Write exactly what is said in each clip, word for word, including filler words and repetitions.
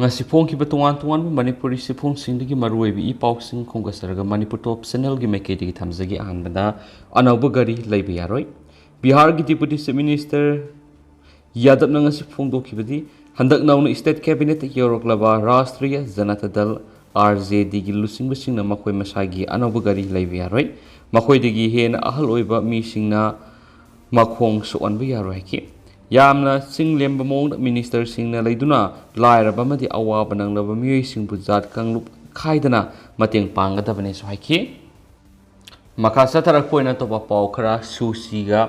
ꯉꯁꯤ ꯐꯣꯡꯈꯤꯕ ꯇꯣꯉꯥꯟ ꯇꯣꯉꯥꯟꯕ ꯃꯅꯤꯄꯨꯔꯤ ꯆꯦꯐꯣꯡꯁꯤꯡꯗꯒꯤ ꯃꯔꯨꯑꯣꯏꯕ ꯏ ꯄꯥꯎꯁꯤꯡ ꯈꯣꯝꯒꯠꯆꯔꯒ ꯃꯅꯤꯄꯨꯔ ꯇꯣꯞ ꯆꯦꯅꯦꯜꯒꯤ ꯃꯥꯏꯀꯩꯗꯒꯤ ꯊꯝꯖꯒꯦ꯫ ꯑꯍꯥꯟꯕꯗ, ꯑꯅꯧꯕ ꯒꯥꯔꯤ ꯂꯩꯕ ꯌꯥꯔꯣꯏ꯫ ꯕꯤꯍꯥꯔꯒꯤ ꯗꯤꯄꯨꯇꯤ ꯆꯤꯐ ꯃꯤꯅꯤꯁꯇꯔ ꯌꯥꯗꯕꯅ ꯉꯁꯤ ꯐꯣꯡꯗꯣꯛꯈꯤꯕꯗꯤ, ꯍꯟꯗꯛ ꯅꯧꯅ ꯁ꯭ꯇꯦꯠ ꯀꯦꯕꯤꯅꯦꯠꯇ ꯌꯧꯔꯛꯂꯕ ꯔꯥꯁꯇ꯭ꯔꯤꯌꯥ ꯖꯅꯇꯥ ꯗꯜ, ꯑꯥꯔ ꯖꯦ ꯗꯤꯒꯤ ꯂꯨꯆꯤꯡꯕꯁꯤꯡꯅ ꯃꯈꯣꯏ ꯃꯁꯥꯒꯤ ꯑꯅꯧꯕ ꯒꯥꯔꯤ ꯂꯩꯕ ꯌꯥꯔꯣꯏ꯫ ꯃꯈꯣꯏꯗꯒꯤ ꯍꯦꯟꯅ ꯑꯍꯜ ꯑꯣꯏꯕ ꯃꯤꯁꯤꯡꯅ ꯃꯈꯣꯡ ꯁꯣꯛꯍꯟꯕ ꯌꯥꯔꯣꯏ ꯍꯥꯏꯈꯤ꯫ ꯌꯥꯝꯅ ꯆꯤꯡ ꯂꯦꯝꯕ ꯃꯑꯣꯡꯗ ꯃꯤꯅꯤꯁꯇꯔꯁꯤꯡꯅ ꯂꯩꯗꯨꯅ ꯂꯥꯏꯔꯕ ꯑꯃꯗꯤ ꯑꯋꯥꯕ ꯅꯪꯂꯕ ꯃꯤꯑꯣꯏꯁꯤꯡꯕꯨ ꯖꯥꯠ ꯀꯥꯡꯂꯨꯞ ꯈꯥꯏꯗꯅ ꯃꯇꯦꯡ ꯄꯥꯡꯒꯗꯕꯅꯦꯁꯨ ꯍꯥꯏꯈꯤ꯫ ꯃꯈꯥ ꯆꯠꯊꯔꯛꯄ ꯑꯣꯏꯅ ꯑꯇꯣꯞꯄ ꯄꯥꯎ ꯈꯔ, ꯁꯨ ꯆꯤꯒ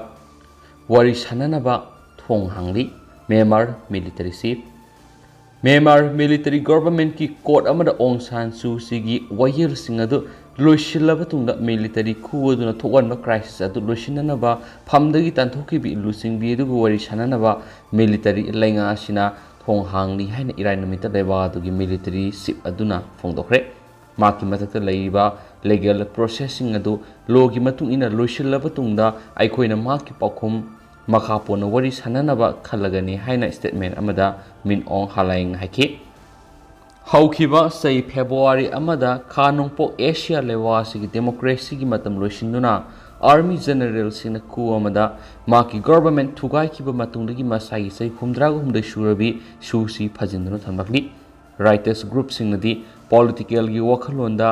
ꯋꯥꯔꯤ ꯁꯥꯟꯅꯅꯕ ꯊꯣꯡ ꯍꯥꯡꯂꯤ꯫ Myanmar military chief. Myanmar military ꯒꯣꯚꯔꯟꯃꯦꯟꯠꯀꯤ ꯀꯣꯔꯠ ꯑꯃꯗ ꯑꯣꯡ ꯁꯥꯟ ꯁꯨ ꯆꯤꯒꯤ ꯋꯥꯌꯦꯜꯁꯤꯡ ꯑꯗꯨ ꯂꯣꯏꯁꯤꯜꯂꯕ ꯇꯨꯡꯗ ꯃꯤꯂꯤꯇꯔꯤ ꯈꯨ ꯑꯗꯨꯅ ꯊꯣꯛꯍꯟꯕ ꯀ꯭ꯔꯥꯏꯁꯤꯁ ꯑꯗꯨ ꯂꯣꯏꯁꯤꯟꯅꯅꯕ ꯐꯝꯗꯒꯤ ꯇꯥꯟꯊꯣꯛꯈꯤꯕ ꯂꯨꯆꯤꯡꯕꯤ ꯑꯗꯨꯒ ꯋꯥꯔꯤ ꯁꯥꯟꯅꯅꯕ ꯃꯤꯂꯤꯇꯔꯤ ꯂꯩꯉꯥꯛ ꯑꯁꯤꯅ ꯊꯣꯡ ꯍꯥꯡꯂꯤ ꯍꯥꯏꯅ ꯏꯔꯥꯏ ꯅꯨꯃꯤꯠꯇ ꯂꯩꯕꯥꯛ ꯑꯗꯨꯒꯤ ꯃꯤꯂꯤꯇꯔꯤ ꯆꯤꯐ ꯑꯗꯨꯅ ꯐꯣꯡꯗꯣꯛꯈ꯭ꯔꯦ꯫ ꯃꯍꯥꯛꯀꯤ ꯃꯊꯛꯇ ꯂꯩꯔꯤꯕ ꯂꯤꯒꯦꯜ ꯄ꯭ꯔꯣꯁꯦꯁꯁꯤꯡ ꯑꯗꯨ ꯂꯣꯒꯤ ꯃꯇꯨꯡ ꯏꯟꯅ ꯂꯣꯏꯁꯤꯜꯂꯕ ꯇꯨꯡꯗ ꯑꯩꯈꯣꯏꯅ ꯃꯍꯥꯛꯀꯤ ꯄꯥꯎꯈꯨꯝ ꯃꯈꯥ ꯄꯣꯟꯅ ꯋꯥꯔꯤ ꯁꯥꯟꯅꯅꯕ ꯈꯜꯂꯒꯅꯤ ꯍꯥꯏꯅ ꯁ꯭ꯇꯦꯠꯃꯦꯟ ꯑꯃꯗ ꯃꯤꯟ ꯑꯣꯡ ꯍꯂꯥꯏꯡꯅ ꯍꯥꯏꯈꯤ꯫ ꯍꯧꯈꯤꯕ ꯆꯍꯤ ꯐꯦꯕ꯭ꯔꯨꯋꯥꯔꯤ ꯑꯃꯗ ꯈꯥ ꯅꯣꯡꯄꯣꯛ ꯑꯦꯁꯤꯌꯥ ꯂꯩꯕꯥꯛ ꯑꯁꯤꯒꯤ ꯗꯦꯃꯣꯀ꯭ꯔꯦꯁꯤꯒꯤ ꯃꯇꯝ ꯂꯣꯏꯁꯤꯟꯗꯨꯅ ꯑꯥꯔꯃꯤ ꯖꯦꯅꯔꯦꯜꯁꯤꯡꯅ ꯀꯨ ꯑꯃꯗ ꯃꯍꯥꯛꯀꯤ ꯒꯣꯚꯔꯟꯃꯦꯟꯠ ꯊꯨꯒꯥꯏꯈꯤꯕ ꯃꯇꯨꯡꯗꯒꯤ ꯃꯁꯥꯒꯤ ꯆꯍꯤ ꯍꯨꯝꯗ꯭ꯔꯥꯒ ꯍꯨꯝꯗꯣꯏ ꯁꯨꯔꯕꯤ ꯁꯨ ꯆꯤ ꯐꯥꯖꯤꯟꯗꯨꯅ ꯊꯝꯂꯛꯂꯤ꯫ ꯔꯥꯏꯇꯔꯁ ꯒ꯭ꯔꯨꯞꯁꯤꯡꯅꯗꯤ ꯄꯣꯂꯤꯇꯤꯀꯦꯜꯒꯤ ꯋꯥꯈꯜꯂꯣꯟꯗ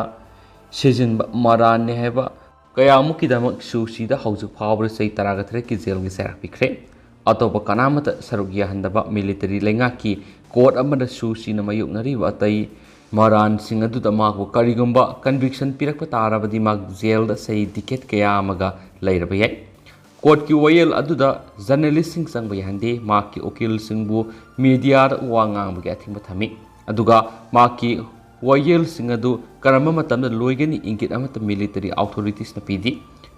ꯁꯤꯖꯤꯟꯕ ꯃꯔꯥꯟꯅꯤ ꯍꯥꯏꯕ ꯀꯌꯥꯃꯨꯛꯀꯤꯗꯃꯛ ꯁꯨ ꯆꯤꯗ ꯍꯧꯖꯤꯛ ꯐꯥꯎꯕꯗ ꯆꯍꯤ ꯇꯔꯥꯒ ꯇꯔꯦꯠꯀꯤ ꯖꯦꯜꯒꯤ ꯆꯩꯔꯥꯛ ꯄꯤꯈ꯭ꯔꯦ꯫ ꯑꯇꯣꯞꯄ ꯀꯅꯥꯃꯠꯇ ꯁꯔꯨꯛ ꯌꯥꯍꯟꯗꯕ ꯃꯤꯂꯤꯇꯔꯤ ꯂꯩꯉꯥꯛꯀꯤ ꯀꯣꯔꯠ ꯑꯃꯗ ꯁꯨ ꯆꯤꯅ ꯃꯥꯌꯣꯛꯅꯔꯤꯕ ꯑꯇꯩ ꯃꯔꯥꯟꯁꯤꯡ ꯑꯗꯨꯗ ꯃꯍꯥꯛꯄꯨ ꯀꯔꯤꯒꯨꯝꯕ ꯀꯟꯚꯤꯛꯁꯟ ꯄꯤꯔꯛꯄ ꯇꯥꯔꯕꯗꯤ ꯃꯍꯥꯛ ꯖꯦꯜꯗ ꯆꯍꯤ ꯗꯤꯀꯦꯠ ꯀꯌꯥ ꯑꯃꯒ ꯂꯩꯔꯕ ꯌꯥꯏ꯫ ꯀꯣꯔꯠꯀꯤ ꯋꯥꯌꯦꯜ ꯑꯗꯨꯗ ꯖꯔꯅꯦꯂꯤꯁꯁꯤꯡ ꯆꯪꯕ ꯌꯥꯍꯟꯗꯦ꯫ ꯃꯍꯥꯛꯀꯤ ꯎꯀꯤꯜꯁꯤꯡꯕꯨ ꯃꯤꯗꯤꯌꯥꯗ ꯋꯥ ꯉꯥꯡꯕꯒꯤ ꯑꯊꯤꯡꯕ ꯊꯝꯃꯤ꯫ ꯑꯗꯨꯒ ꯃꯍꯥꯛꯀꯤ ꯋꯥꯌꯦꯜꯁꯤꯡ ꯑꯗꯨ ꯀꯔꯝꯕ ꯃꯇꯝꯗ ꯂꯣꯏꯒꯅꯤ ꯏꯪꯒꯤꯠ ꯑꯃꯠꯇ ꯃꯤꯂꯤꯇꯔꯤ ꯑꯣꯊꯣꯔꯤꯇꯤꯁꯅ ꯄꯤꯗꯦ꯫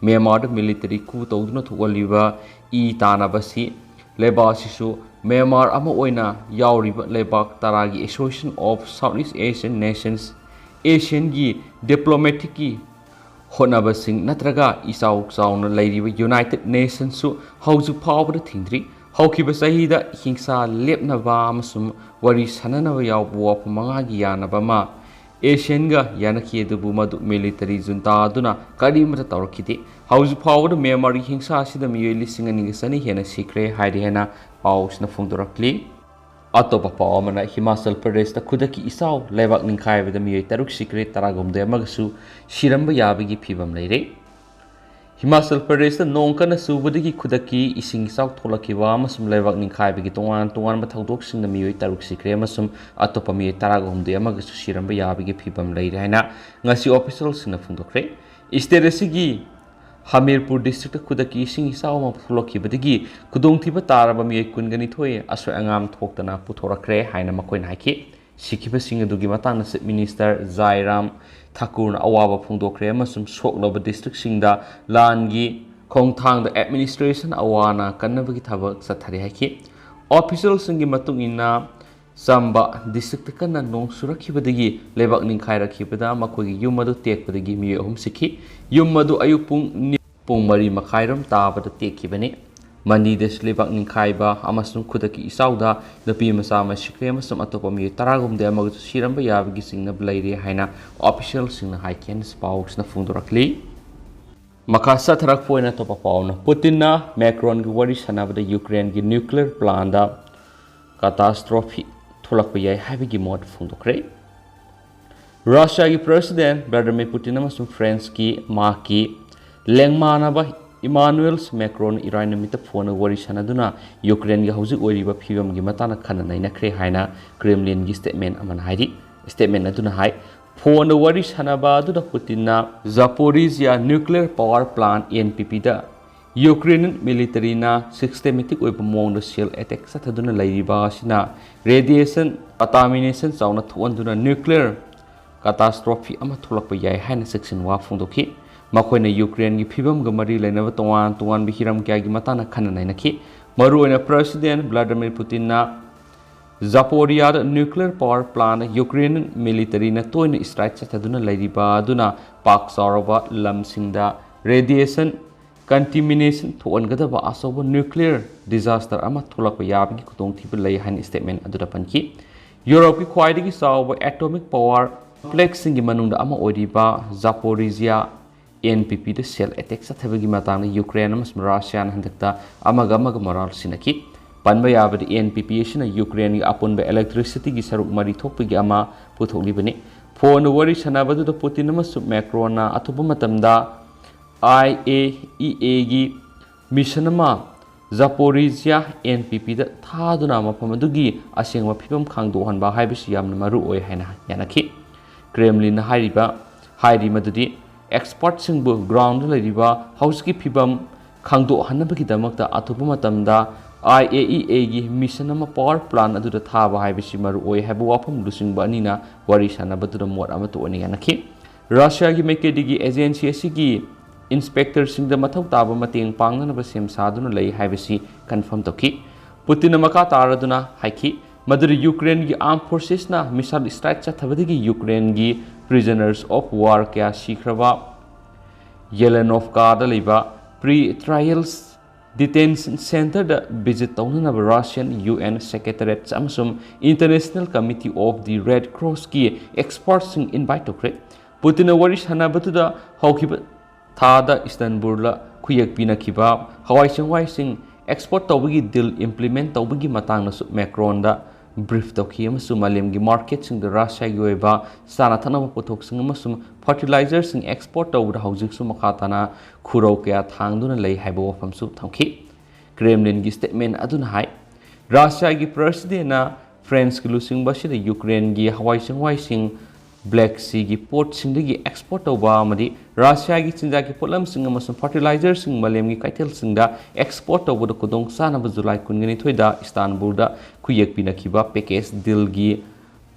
ꯃ꯭ꯌꯥꯟꯃꯥꯔꯗ ꯃꯤꯂꯤꯇꯔꯤ ꯀꯨ ꯇꯧꯗꯨꯅ ꯊꯣꯛꯍꯜꯂꯤꯕ ꯏ ꯇꯥꯅꯕꯁꯤ ꯂꯩꯕꯥꯛ ꯑꯁꯤꯁꯨ ꯃ꯭ꯌꯥꯟꯃꯥꯔ ꯑꯃ ꯑꯣꯏꯅ ꯌꯥꯎꯔꯤꯕ ꯂꯩꯕꯥꯛ ꯇꯔꯥꯒꯤ Association of Southeast Asian Nations, ꯑꯦꯁꯤꯌꯥꯟꯒꯤ ꯗꯤꯄ꯭ꯂꯣꯃꯦꯇꯤꯛꯀꯤ ꯍꯣꯠꯅꯕꯁꯤꯡ ꯅꯠꯇ꯭ꯔꯒ ꯏꯆꯥꯎ ꯆꯥꯎꯅ ꯂꯩꯔꯤꯕ ꯌꯨꯅꯥꯏꯇꯦꯗ ꯅꯦꯁꯟꯁꯁꯨ ꯍꯧꯖꯤꯛ ꯐꯥꯎꯕꯗ ꯊꯤꯡꯗ꯭ꯔꯤ꯫ ꯍꯧꯈꯤꯕ ꯆꯍꯤꯗ ꯍꯤꯡꯁꯥ ꯂꯦꯞꯅꯕ ꯑꯃꯁꯨꯡ ꯋꯥꯔꯤ ꯁꯥꯅꯅꯕ ꯌꯥꯎꯕ ꯋꯥꯐꯝ ꯃꯉꯥꯒꯤ ꯌꯥꯅꯕ ꯑꯃ ꯑꯦꯁꯤꯌꯥꯟꯒ ꯌꯥꯅꯈꯤ, ꯑꯗꯨꯕꯨ ꯃꯗꯨ ꯃꯤꯂꯤꯇꯔꯤ ꯖꯨꯟꯇꯥ ꯑꯗꯨꯅ ꯀꯔꯤꯃꯠꯇ ꯇꯧꯔꯛꯈꯤꯗꯦ꯫ ꯍꯧꯖꯤꯛ ꯐꯥꯎꯕꯗ ꯃ꯭ꯌꯥꯟꯃꯥꯔꯒꯤ ꯍꯤꯡꯁꯥ ꯑꯁꯤꯗ ꯃꯤꯑꯣꯏ ꯂꯤꯁꯤꯡ ꯑꯅꯤꯒ ꯆꯅꯤ ꯍꯦꯟꯅ ꯁꯤꯈ꯭ꯔꯦ ꯍꯥꯏꯔꯤ ꯍꯥꯏꯅ ꯄꯥꯎꯁꯤꯅ ꯐꯣꯡꯗꯣꯔꯛꯂꯤ꯫ ꯑꯇꯣꯞꯄ ꯄꯥꯎ ꯑꯃꯅ, ꯍꯤꯃꯥꯆꯜ ꯄ꯭ꯔꯗꯦꯁꯇ ꯈꯨꯗꯛꯀꯤ ꯏꯆꯥꯎ, ꯂꯩꯕꯥꯛ ꯅꯤꯡꯈꯥꯏꯕꯗ ꯃꯤꯑꯣꯏ ꯇꯔꯨꯛ ꯁꯤꯈ꯭ꯔꯦ, ꯇꯔꯥꯍꯨꯝꯗꯣꯏ ꯑꯃꯒꯁꯨ ꯁꯤꯔꯝꯕ ꯌꯥꯕꯒꯤ ꯐꯤꯕꯝ ꯂꯩꯔꯦ꯫ ꯍꯤꯃꯥꯆꯜ ꯄ꯭ꯔꯗꯦꯁꯇ ꯅꯣꯡ ꯀꯟꯅ ꯆꯨꯕꯗꯒꯤ ꯈꯨꯗꯛꯀꯤ ꯏꯁꯤꯡ ꯏꯆꯥꯎ ꯊꯣꯛꯂꯛꯈꯤꯕ ꯑꯃꯁꯨꯡ ꯂꯩꯕꯥꯛ ꯅꯤꯡꯈꯥꯏꯕꯒꯤ ꯇꯣꯉꯥꯟ ꯇꯣꯉꯥꯟꯕ ꯊꯧꯗꯣꯛꯁꯤꯡꯗ ꯃꯤꯑꯣꯏ ꯇꯔꯨꯛ ꯁꯤꯈ꯭ꯔꯦ ꯑꯃꯁꯨꯡ ꯑꯇꯣꯞꯄ ꯃꯤꯑꯣꯏ ꯇꯔꯥꯍꯨꯝꯗꯣꯏ ꯑꯃꯒꯁꯨ ꯁꯤꯔꯝꯕ ꯌꯥꯕꯒꯤ ꯐꯤꯕꯝ ꯂꯩꯔꯦ ꯍꯥꯏꯅ ꯉꯁꯤ ꯑꯣꯐꯤꯁꯤꯌꯦꯜꯁꯤꯡꯅ ꯐꯣꯡꯗꯣꯛꯈ꯭ꯔꯦ꯫ ꯁ꯭ꯇꯦꯠ ꯑꯁꯤꯒꯤ ꯍꯃꯤꯔꯄꯨꯔ ꯗꯤꯁꯇ꯭ꯔꯤꯛꯇ ꯈꯨꯗꯛꯀꯤ ꯏꯁꯤꯡ ꯏꯆꯥꯎ ꯑꯃ ꯊꯣꯛꯂꯛꯈꯤꯕꯗꯒꯤ ꯈꯨꯗꯣꯡꯊꯤꯕ ꯇꯥꯔꯕ ꯃꯤꯑꯣꯏ ꯀꯨꯟꯒ ꯅꯤꯊꯣꯏ ꯑꯁꯣꯏ ꯑꯉꯥꯝ ꯊꯣꯛꯇꯅ ꯄꯨꯊꯣꯔꯛꯈ꯭ꯔꯦ ꯍꯥꯏꯅ ꯃꯈꯣꯏꯅ ꯍꯥꯏꯈꯤ꯫ ꯁꯤꯈꯤꯕꯁꯤꯡ ꯑꯗꯨꯒꯤ ꯃꯇꯥꯡꯗ ꯆꯤꯐ ꯃꯤꯅꯤꯁꯇꯔ ꯖꯥꯏꯔꯥꯝ ꯊꯥꯀꯨꯔꯅ ꯑꯋꯥꯕ ꯐꯣꯡꯗꯣꯛꯈ꯭ꯔꯦ ꯑꯃꯁꯨꯡ ꯁꯣꯛꯂꯕ ꯗꯤꯁꯇ꯭ꯔꯤꯛꯁꯤꯡꯗ ꯂꯥꯟꯒꯤ ꯈꯣꯡꯊꯥꯡꯗ ꯑꯦꯗꯃꯤꯅꯤꯁꯇ꯭ꯔꯦꯁꯟ ꯑꯋꯥꯅ ꯀꯟꯅꯕꯒꯤ ꯊꯕꯛ ꯆꯠꯊꯔꯤ ꯍꯥꯏꯈꯤ꯫ ꯑꯣꯐꯤꯁꯤꯌꯦꯜꯁꯤꯡꯒꯤ ꯃꯇꯨꯡ ꯏꯟꯅ, ꯆꯝꯕ ꯗꯤꯁꯇ꯭ꯔꯤꯛꯇ ꯀꯟꯅ ꯅꯣꯡ ꯆꯨꯔꯛꯈꯤꯕꯗꯒꯤ ꯂꯩꯕꯥꯛ ꯅꯤꯡꯈꯥꯏꯔꯛꯈꯤꯕꯗ ꯃꯈꯣꯏꯒꯤ ꯌꯨꯝ ꯑꯗꯨ ꯇꯦꯛꯄꯗꯒꯤ ꯃꯤꯑꯣꯏ ꯑꯍꯨꯝ ꯁꯤꯈꯤ꯫ ꯌꯨꯝ ꯑꯗꯨ ꯑꯌꯨꯛ ꯄꯨꯡ ꯅꯤ-, ꯄꯨꯡ ꯃꯔꯤ ꯃꯈꯥꯏꯔꯣꯝ ꯇꯥꯕꯗ ꯇꯦꯛꯈꯤꯕꯅꯤ꯫ ꯃꯟꯗꯤꯗꯁꯨ ꯂꯩꯕꯥꯛ ꯅꯤꯡꯈꯥꯏꯕ ꯑꯃꯁꯨꯡ ꯈꯨꯗꯛꯀꯤ ꯏꯆꯥꯎꯗ ꯅꯨꯄꯤ ꯃꯆꯥ ꯑꯃ ꯁꯤꯈ꯭ꯔꯦ ꯑꯃꯁꯨꯡ ꯑꯇꯣꯞꯄ ꯃꯤꯑꯣꯏ ꯇꯔꯥꯍꯨꯝꯗꯣꯏ ꯑꯃꯒꯁꯨ ꯁꯤꯔꯝꯕ ꯌꯥꯕꯒꯤ ꯆꯤꯡꯅꯕ ꯂꯩꯔꯤ ꯍꯥꯏꯅ ꯑꯣꯐꯤꯁꯤꯌꯦꯜꯁꯤꯡꯅ ꯍꯥꯏꯈꯤ ꯍꯥꯏꯅ ꯄꯥꯎꯁꯤꯅ ꯐꯣꯡꯗꯣꯔꯛꯂꯤ꯫ ꯃꯈꯥ ꯆꯠꯊꯔꯛꯄ ꯑꯣꯏꯅ ꯑꯇꯣꯞꯄ ꯄꯥꯎꯅ, ꯄꯨꯇꯤꯟꯅ ꯃꯦꯀ꯭ꯔꯣꯟꯒꯤ ꯋꯥꯔꯤ ꯁꯥꯟꯅꯕꯗ ꯌꯨꯀ꯭ꯔꯦꯟꯒꯤ ꯅ꯭ꯌꯨꯀ꯭ꯂꯤꯌꯔ ꯄ꯭ꯂꯥꯟꯗ ꯀꯥꯇꯥꯁꯇ꯭ꯔꯣꯐꯤ ꯊꯣꯛꯂꯛꯄ ꯌꯥꯏ ꯍꯥꯏꯕꯒꯤ ꯃꯣꯠ ꯐꯣꯡꯗꯣꯛꯈ꯭ꯔꯦ꯫ ꯔꯁꯤꯌꯥꯒꯤ ꯄ꯭ꯔꯦꯁꯤꯗꯦꯟ ꯚ꯭ꯂꯥꯗꯤꯃꯤꯔ ꯄꯨꯇꯤꯟ ꯑꯃꯁꯨꯡ ꯐ꯭ꯔꯦꯟꯁꯀꯤ ꯃꯍꯥꯛꯀꯤ ꯂꯦꯡꯃꯥꯟꯅꯕ ꯏꯃꯥꯅꯨꯑꯦꯜ ꯃꯦꯀ꯭ꯔꯣꯟ ꯏꯔꯥꯏ ꯅꯨꯃꯤꯠꯇ ꯐꯣꯟꯗ ꯋꯥꯔꯤ ꯁꯥꯟꯅꯗꯨꯅ ꯌꯨꯀ꯭ꯔꯦꯟꯒꯤ ꯍꯧꯖꯤꯛ ꯑꯣꯏꯔꯤꯕ ꯐꯤꯕꯝꯒꯤ ꯃꯇꯥꯡꯗ ꯈꯟꯅ ꯅꯩꯅꯈ꯭ꯔꯦ ꯍꯥꯏꯅ ꯀ꯭ꯔꯦꯝꯂꯤꯟꯒꯤ ꯁ꯭ꯇꯦꯠꯃꯦꯟ ꯑꯃꯅ ꯍꯥꯏꯔꯤ꯫ ꯁ꯭ꯇꯦꯠꯃꯦꯟ ꯑꯗꯨꯅ ꯍꯥꯏ, ꯐꯣꯟꯗ ꯋꯥꯔꯤ ꯁꯥꯟꯅꯕ ꯑꯗꯨꯗ ꯄꯨꯇꯤꯟꯅ Zaporizhzhia nuclear power plant, N P ꯄꯤꯗ ꯌꯨꯀ꯭ꯔꯦꯅꯤꯌꯟ ꯃꯤꯂꯤꯇꯔꯤꯅ ꯁꯤꯁꯇꯦꯃꯦꯇꯤꯛ ꯑꯣꯏꯕ ꯃꯑꯣꯡꯗ ꯁꯦꯜ ꯑꯦꯇꯦꯛ ꯆꯠꯊꯗꯨꯅ ꯂꯩꯔꯤꯕ ꯑꯁꯤꯅ ꯔꯦꯗꯤꯌꯦꯁꯟ ꯀꯟꯇꯥꯃꯤꯅꯦꯁꯟ ꯆꯥꯎꯅ ꯊꯣꯛꯍꯟꯗꯨꯅ ꯅ꯭ꯌꯨꯀ꯭ꯂꯤꯌꯔ ꯀꯥꯇꯥꯁꯇ꯭ꯔꯣꯐꯤ ꯑꯃ ꯊꯣꯛꯂꯛꯄ ꯌꯥꯏ ꯍꯥꯏꯅ ꯆꯦꯛꯁꯤꯟ ꯋꯥ ꯐꯣꯡꯗꯣꯛꯈꯤ꯫ ꯃꯈꯣꯏꯅ ꯌꯨꯀ꯭ꯔꯦꯟꯒꯤ ꯐꯤꯕꯝꯒ ꯃꯔꯤ ꯂꯩꯅꯕ ꯇꯣꯉꯥꯟ ꯇꯣꯉꯥꯟꯕ ꯍꯤꯔꯝ ꯀꯌꯥꯒꯤ ꯃꯇꯥꯡꯗ ꯈꯟꯅ ꯅꯩꯅꯈꯤ꯫ ꯃꯔꯨꯑꯣꯏꯅ ꯄ꯭ꯔꯦꯁꯤꯗꯦꯟ ꯚ꯭ꯂꯥꯗꯤꯃꯤꯔ ꯄꯨꯇꯤꯟꯅ ꯖꯥꯄꯣꯔꯤꯌꯥꯗ ꯅ꯭ꯌꯨꯀ꯭ꯂꯤꯌꯔ ꯄꯥꯋꯔ ꯄ꯭ꯂꯥꯟ, ꯌꯨꯀ꯭ꯔꯦꯅꯤꯌꯟ ꯃꯤꯂꯤꯇꯔꯤꯅ ꯇꯣꯏꯅ ꯁ꯭ꯇ꯭ꯔꯥꯏꯛ ꯆꯠꯊꯗꯨꯅ ꯂꯩꯔꯤꯕ ꯑꯗꯨꯅ ꯄꯥꯛ ꯆꯥꯎꯔꯕ ꯂꯝꯁꯤꯡꯗ ꯔꯦꯗꯤꯌꯦꯁꯟ contamination ꯊꯣꯛꯍꯟꯒꯗꯕ ꯑꯆꯧꯕ nuclear disaster ꯑꯃ ꯊꯣꯛꯂꯛꯄ ꯌꯥꯕꯒꯤ ꯈꯨꯗꯣꯡꯊꯤꯕ ꯂꯩ ꯍꯥꯏꯅ statement ꯑꯗꯨꯗ ꯄꯟꯈꯤ꯫ ꯌꯨꯔꯣꯞꯀꯤ ꯈ꯭ꯋꯥꯏꯗꯒꯤ ꯆꯥꯎꯕ atomic power complexꯁꯤꯡꯒꯤ ꯃꯅꯨꯡꯗ ꯑꯃ ꯑꯣꯏꯔꯤꯕ Zaporizhia N P Pꯗ shell attack ꯆꯠꯊꯕꯒꯤ ꯃꯇꯥꯡꯗ ꯌꯨꯀ꯭ꯔꯦꯟ ꯑꯃꯁꯨꯡ ꯔꯁꯤꯌꯥꯅ ꯍꯟꯗꯛꯇ ꯑꯃꯒ ꯑꯃꯒ ꯃꯔꯥꯜ ꯁꯤꯟꯅꯈꯤ꯫ ꯄꯟꯕ ꯌꯥꯕꯗꯤ, N P P ꯑꯁꯤꯅ ꯌꯨꯀ꯭ꯔꯦꯟꯒꯤ ꯑꯄꯨꯟꯕ electricityꯒꯤ ꯁꯔꯨꯛ ꯃꯔꯤ ꯊꯣꯛꯄꯒꯤ ꯑꯃ ꯄꯨꯊꯣꯛꯂꯤꯕꯅꯤ꯫ ꯐꯣꯟꯗ ꯋꯥꯔꯤ ꯁꯥꯟꯅꯕꯗꯨꯗ ꯄꯨꯇꯤꯟ ꯑꯃꯁꯨꯡ ꯃꯦꯀ꯭ꯔꯣꯟꯅ ꯑꯊꯨꯕ ꯃꯇꯝꯗ I A E Aꯒꯤ mission ꯑꯃ Zaporizhia N P Pꯗ ꯊꯥꯗꯨꯅ ꯃꯐꯝ ꯑꯗꯨꯒꯤ ꯑꯁꯦꯡꯕ ꯐꯤꯕꯝ ꯈꯪꯗꯣꯛꯍꯟꯕ ꯍꯥꯏꯕꯁꯤ ꯌꯥꯝꯅ ꯃꯔꯨ ꯑꯣꯏ ꯍꯥꯏꯅ ꯌꯥꯅꯈꯤ꯫ ꯀ꯭ꯔꯦꯝꯂꯤꯟꯅ ꯍꯥꯏꯔꯤꯕ, ꯍꯥꯏꯔꯤ ꯃꯗꯨꯗꯤ expertꯁꯤꯡꯕꯨ groundꯗ ꯂꯩꯔꯤꯕ ꯍꯧꯖꯤꯛꯀꯤ ꯐꯤꯕꯝ ꯈꯪꯗꯣꯛꯍꯟꯅꯕꯒꯤꯗꯃꯛꯇ ꯑꯊꯨꯕ ꯃꯇꯝꯗ I A E Aꯒꯤ mission ꯑꯃ power plant ꯑꯗꯨꯗ ꯊꯥꯕ ꯍꯥꯏꯕꯁꯤ ꯃꯔꯨ ꯑꯣꯏ ꯍꯥꯏꯕ ꯋꯥꯐꯝ ꯂꯨꯆꯤꯡꯕ ꯑꯅꯤꯅ ꯋꯥꯔꯤ ꯁꯥꯟꯅꯕꯗꯨꯗ ꯃꯣꯠ ꯑꯃꯠꯇ ꯑꯣꯏꯅ ꯌꯥꯅꯈꯤ꯫ ꯔꯁꯤꯌꯥꯒꯤ ꯃꯥꯏꯀꯩꯗꯒꯤ agency ꯑꯁꯤꯒꯤ inspectorꯁꯤꯡꯗ ꯃꯊꯧ ꯇꯥꯕ ꯃꯇꯦꯡ ꯄꯥꯡꯅꯅꯕ ꯁꯦꯝ ꯁꯥꯗꯨꯅ ꯂꯩ ꯍꯥꯏꯕꯁꯤ confirm ꯇꯧꯈꯤ꯫ ꯄꯨꯇꯤꯟꯅ ꯃꯈꯥ ꯇꯥꯔꯗꯨꯅ ꯍꯥꯏꯈꯤ ꯃꯗꯨꯗꯤ ꯌꯨꯀ꯭ꯔꯦꯟꯒꯤ armed forcesꯅ missile strike ꯆꯠꯊꯕꯗꯒꯤ ꯌꯨꯀ꯭ꯔꯦꯟꯒꯤ prisoners of war ꯀꯌꯥ ꯁꯤꯈ꯭ꯔꯕ ꯌꯦꯂꯦꯅꯣꯚꯀꯥꯗ ꯂꯩꯕ pre-trials detention centreꯗ visit ꯇꯧꯅꯅꯕ Russian U N Secretariat ꯑꯃꯁꯨꯡ International Committee of the Red Crossꯀꯤ expertꯁꯤꯡ invite ꯇꯧꯈ꯭ꯔꯦ꯫ ꯄꯨꯇꯤꯟꯅ ꯋꯥꯔꯤ ꯁꯥꯟꯅꯕꯗꯨꯗ ꯍꯧꯈꯤꯕ ꯊꯥꯗ ꯏꯁꯇꯟꯕꯨꯜꯗ ꯈꯨꯌꯦꯛ ꯄꯤꯅꯈꯤꯕ ꯍꯋꯥꯏ ꯆꯦꯡꯋꯥꯏꯁꯤꯡ export ꯇꯧꯕꯒꯤ deal implement ꯇꯧꯕꯒꯤ ꯃꯇꯥꯡꯗꯁꯨ ꯃꯦꯀ꯭ꯔꯣꯟꯗ brief ꯇꯧꯈꯤ ꯑꯃꯁꯨꯡ ꯃꯥꯂꯦꯝꯒꯤ marketꯁꯤꯡꯗ ꯔꯁꯤꯌꯥꯒꯤ ꯑꯣꯏꯕ ꯆꯥꯅ ꯊꯛꯅꯕ ꯄꯣꯠꯊꯣꯛꯁꯤꯡ ꯑꯃꯁꯨꯡ fertilizerꯁꯤꯡ export ꯇꯧꯕꯗ ꯍꯧꯖꯤꯛꯁꯨ ꯃꯈꯥ ꯇꯥꯅ ꯈꯨꯔꯧ ꯀꯌꯥ ꯊꯥꯡꯗꯨꯅ ꯂꯩ ꯍꯥꯏꯕ ꯋꯥꯐꯝꯁꯨ ꯊꯝꯈꯤ꯫ ꯀ꯭ꯔꯦꯝꯂꯤꯟꯒꯤ statement ꯑꯗꯨꯅ ꯍꯥꯏ, ꯔꯁꯤꯌꯥꯒꯤ presidentꯅ Franceꯀꯤ ꯂꯨꯆꯤꯡꯕ ꯑꯁꯤꯗ ꯌꯨꯀ꯭ꯔꯦꯟꯒꯤ ꯍꯋꯥꯏ ꯆꯦꯡꯋꯥꯏꯁꯤꯡ Black Seaꯒꯤ portꯁꯤꯡꯗꯒꯤ export ꯇꯧꯕ ꯑꯃꯗꯤ ꯔꯁꯤꯌꯥꯒꯤ ꯆꯤꯟꯖꯥꯛꯀꯤ ꯄꯣꯠꯂꯝꯁꯤꯡ ꯑꯃꯁꯨꯡ fertilizerꯁꯤꯡ ꯃꯥꯂꯦꯝꯒꯤ ꯀꯩꯊꯦꯜꯁꯤꯡꯗ export ꯇꯧꯕꯗ ꯈꯨꯗꯣꯡꯆꯥꯅꯕ ꯖꯨꯂꯥꯏ ꯀꯨꯟꯒ ꯅꯤꯊꯣꯏꯗ ꯏꯁꯇꯥꯟꯕꯨꯜꯗ ꯈꯨꯌꯦꯛ ꯄꯤꯅꯈꯤꯕ package dealꯒꯤ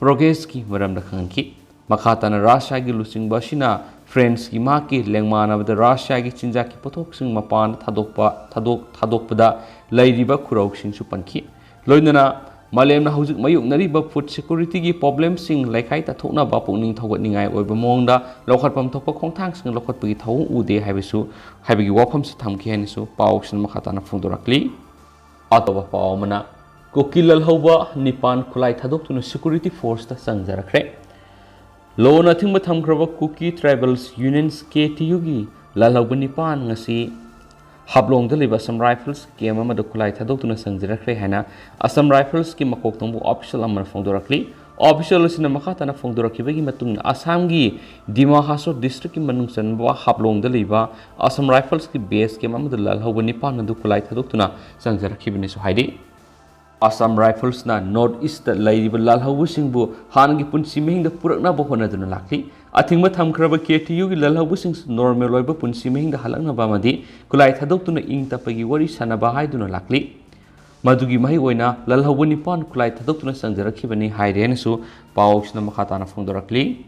progressꯀꯤ ꯃꯔꯝꯗ ꯈꯪꯍꯟꯈꯤ꯫ ꯃꯈꯥ ꯇꯥꯅ ꯔꯁꯤꯌꯥꯒꯤ ꯂꯨꯆꯤꯡꯕ ꯑꯁꯤꯅ Franceꯀꯤ ꯃꯍꯥꯛꯀꯤ ꯂꯦꯡꯃꯥꯟꯅꯕꯗ ꯔꯁꯤꯌꯥꯒꯤ ꯆꯤꯟꯖꯥꯛꯀꯤ ꯄꯣꯠꯊꯣꯛꯁꯤꯡ ꯃꯄꯥꯟꯗ ꯊꯥꯗꯣꯛꯄ, ꯊꯥꯗꯣꯛ-, ꯊꯥꯗꯣꯛꯄꯗ ꯂꯩꯔꯤꯕ ꯈꯨꯔꯧꯁꯤꯡꯁꯨ ꯄꯟꯈꯤ꯫ ꯂꯣꯏꯅꯅ ꯃꯥꯂꯦꯝꯅ ꯍꯧꯖꯤꯛ ꯃꯥꯌꯣꯛꯅꯔꯤꯕ ꯐꯨꯗ ꯁꯦꯀ꯭ꯌꯨꯔꯤꯇꯤꯒꯤ ꯄ꯭ꯔꯣꯕ꯭ꯂꯦꯝꯁꯤꯡ ꯂꯩꯈꯥꯏ ꯇꯥꯊꯣꯛꯅꯕ ꯄꯨꯛꯅꯤꯡ ꯊꯧꯒꯠꯅꯤꯡꯉꯥꯏ ꯑꯣꯏꯕ ꯃꯑꯣꯡꯗ ꯂꯧꯈꯠꯐꯝ ꯊꯣꯛꯄ ꯈꯣꯡꯊꯥꯡꯁꯤꯡ ꯂꯧꯈꯠꯄꯒꯤ ꯊꯧꯑꯣꯡ ꯎꯗꯦ ꯍꯥꯏꯕꯁꯨ, ꯍꯥꯏꯕꯒꯤ ꯋꯥꯐꯝꯁꯨ ꯊꯝꯈꯤ ꯍꯥꯏꯅꯁꯨ ꯄꯥꯎꯁꯤꯅ ꯃꯈꯥ ꯇꯥꯅ ꯐꯣꯡꯗꯣꯔꯛꯂꯤ꯫ ꯑꯇꯣꯞꯄ ꯄꯥꯎ ꯑꯃꯅ, ꯀꯨꯀꯤ ꯂꯥꯜꯍꯧꯕ ꯅꯤꯄꯥꯟ ꯈꯨꯠꯂꯥꯏ ꯊꯥꯗꯣꯛꯇꯨꯅ ꯁꯦꯀ꯭ꯌꯨꯔꯤꯇꯤ ꯐꯣꯔꯁꯇ ꯆꯪꯖꯔꯛꯈ꯭ꯔꯦ꯫ ꯂꯣꯟꯅ ꯑꯊꯤꯡꯕ ꯊꯝꯈ꯭ꯔꯕ ꯀꯨꯀꯤ ꯇ꯭ꯔꯥꯏꯕꯦꯜꯁ ꯌꯨꯅꯤꯌꯟꯁ, ꯀꯦ ꯇꯤ ꯌꯨꯒꯤ ꯂꯥꯜꯍꯧꯕ ꯅꯤꯄꯥꯟ ꯉꯁꯤ ꯍꯥꯐꯂꯣꯡꯗ ꯂꯩꯕ ꯑꯁꯥꯝ ꯔꯥꯏꯐꯜꯁ ꯀꯦꯝ ꯑꯃꯗ ꯈꯨꯠꯂꯥꯏ ꯊꯥꯗꯣꯛꯇꯨꯅ ꯆꯪꯖꯔꯛꯈ꯭ꯔꯦ ꯍꯥꯏꯅ ꯑꯁꯥꯝ ꯔꯥꯏꯐꯜꯁꯀꯤ ꯃꯀꯣꯛ ꯊꯣꯡꯕ ꯑꯣꯐꯤꯁꯤꯌꯦꯜ ꯑꯃꯅ ꯐꯣꯡꯗꯣꯔꯛꯂꯤ꯫ ꯑꯣꯐꯤꯁꯤꯌꯦꯜ ꯑꯁꯤꯅ ꯃꯈꯥ ꯇꯥꯅ ꯐꯣꯡꯗꯣꯔꯛꯈꯤꯕꯒꯤ ꯃꯇꯨꯡ ꯏꯟꯅ, ꯑꯁꯥꯝꯒꯤ ꯗꯤꯃꯥ ꯍꯥꯁꯥꯎ ꯗꯤꯁꯇ꯭ꯔꯤꯛꯀꯤ ꯃꯅꯨꯡ ꯆꯟꯕ ꯍꯥꯐꯂꯣꯡꯗ ꯂꯩꯕ ꯑꯁꯥꯝ ꯔꯥꯏꯐꯜꯁꯀꯤ ꯕꯦꯁ ꯀꯦꯝ ꯑꯃꯗ ꯂꯥꯜꯍꯧꯕ ꯅꯤꯄꯥꯟ ꯑꯗꯨ ꯈꯨꯠꯂꯥꯏ ꯊꯥꯗꯣꯛꯇꯨꯅ ꯆꯪꯖꯔꯛꯈꯤꯕꯅꯤꯁꯨ ꯍꯥꯏꯔꯤ꯫ ꯑꯁꯥꯝ ꯔꯥꯏꯐꯜꯁꯅ ꯅꯣꯔꯠ ꯏꯁꯇ ꯂꯩꯔꯤꯕ ꯂꯥꯜꯍꯧꯕꯁꯤꯡꯕꯨ ꯍꯥꯟꯅꯒꯤ ꯄꯨꯟꯁꯤ ꯃꯍꯤꯡꯗ ꯄꯨꯔꯛꯅꯕ ꯍꯣꯠꯅꯗꯨꯅ ꯂꯥꯛꯂꯤ꯫ ꯑꯊꯤꯡꯕ ꯊꯝꯈ꯭ꯔꯕ ꯀꯦ ꯇꯤ ꯌꯨꯒꯤ ꯂꯥꯜꯍꯧꯕꯁꯤꯡꯁꯨ ꯅꯣꯔꯃꯦꯜ ꯑꯣꯏꯕ ꯄꯨꯟꯁꯤ ꯃꯍꯤꯡꯗ ꯍꯜꯂꯛꯅꯕ ꯑꯃꯗꯤ ꯈꯨꯠꯂꯥꯏ ꯊꯥꯗꯣꯛꯇꯨꯅ ꯏꯪ ꯇꯞꯄꯒꯤ ꯋꯥꯔꯤ ꯁꯥꯟꯅꯕ ꯍꯥꯏꯗꯨꯅ ꯂꯥꯛꯂꯤ꯫ ꯃꯗꯨꯒꯤ ꯃꯍꯩ ꯑꯣꯏꯅ ꯂꯥꯜꯍꯧꯕ ꯅꯤꯄꯥꯟ ꯈꯨꯠꯂꯥꯏ ꯊꯥꯗꯣꯛꯇꯨꯅ ꯆꯪꯖꯔꯛꯈꯤꯕꯅꯤ ꯍꯥꯏꯔꯦ ꯍꯥꯏꯅꯁꯨ ꯄꯥꯎꯁꯤꯅ ꯃꯈꯥ ꯇꯥꯅ ꯐꯣꯡꯗꯣꯔꯛꯂꯤ꯫